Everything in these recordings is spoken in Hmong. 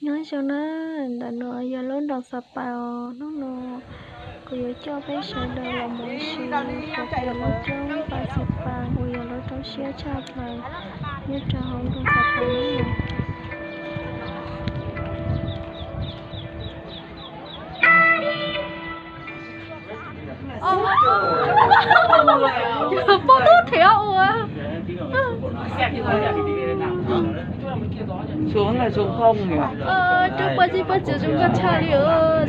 Nyob zoo na, ntawm no yog lub nroog Xas Pas os. Hnub no kuv yuav coj peb sawv daws los mus ua si rau puag lub roob Pas Xis Pas uas yog lub roob siab tshaj plaws nyob rau hauv nroog Xas Pas na. Poj tub thiab ua. Xuống là xuống không nhỉ? Rau poj txiv poj txiv zoo nkauj tshaj li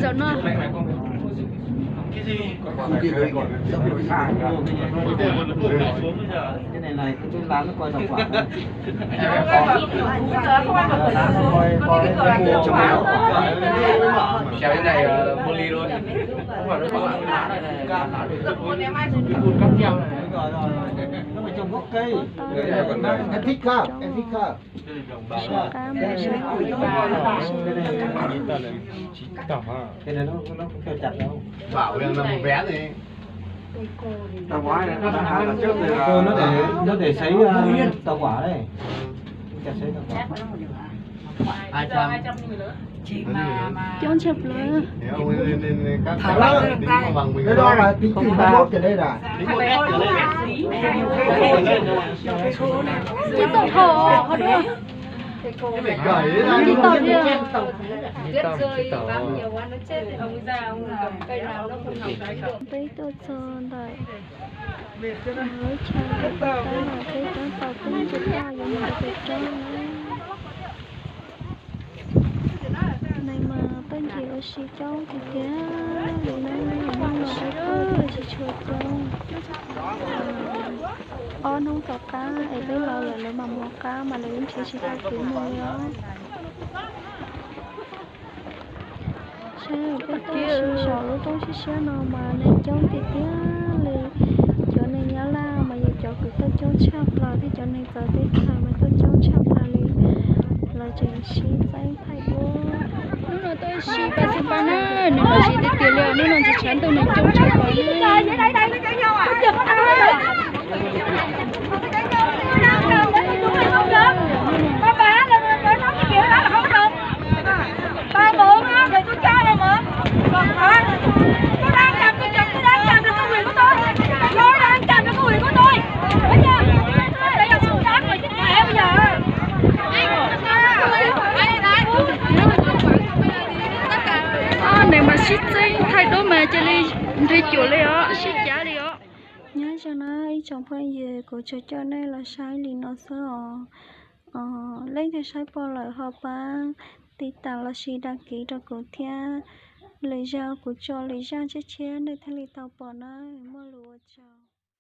zaum no. Cái này là tôi làm nó coi rau quả. Kéo cái này, ờ, mua ly luôn. Không phải rau quả. Em thích không? Em thích không? Sab qab mas sab qab mas sab qab. Cái này nó, nó không cho chặt đâu. Bảo rằng là một vé gì. Tao nói là nó để, nó để sấy, ờ, tàu hỏa đây. Cho sấy tàu hỏa. Hai trăm. Coob tshaj plaws. Thảo Long cái đó là tính từ hai mốt trở lên à? Tsis tau thov, tsis tau thiab. Peb tuaj txog ntawm lub chaw pem tab lawm, peb rov tau peb tsis tau yuav mus rau pem roob na. Neeg mas peb nrhiav ua si coob tiag tiag li na, hnub no peb tuaj tsis tshua coob. Ob hnub tom qab es peb los lawm lawv mam mus qab mas lawv yeej nrhiav tsis tau kev mus li os. Saib peb tuaj ua si saum lub roob siab siab no mas neeg coob tiag tiag li. Cov neeg Nyab Laj mas yog cov kws tuaj coob tshaj plaws thiab cov neeg txawv teb chaws mas tuaj coob tshaj plaws li. Lawv tseem sib txeeb thaij duab. Hnub no tuaj ua si Pas Xis Pas na, nws los siab tiag tiag li, hnub no ntshe tshav ntuj nws coob tshaj plaws. Neeg mas sib txeeb thaij duab mas cia li nrhiav cuam li os, sib cav li os. Nyob zoo na ib tsoom phooj ywg, kuv tsuas coj nej los saib li no xwb os. Leej twg saib puas lawm ho pab tiv tas los sis đăng ký rau kuv thiab. Lwm zaus kuv tso lwm zaj tshiab tshiab nej thiaj li tau pom na. Muaj lus ua tsaug.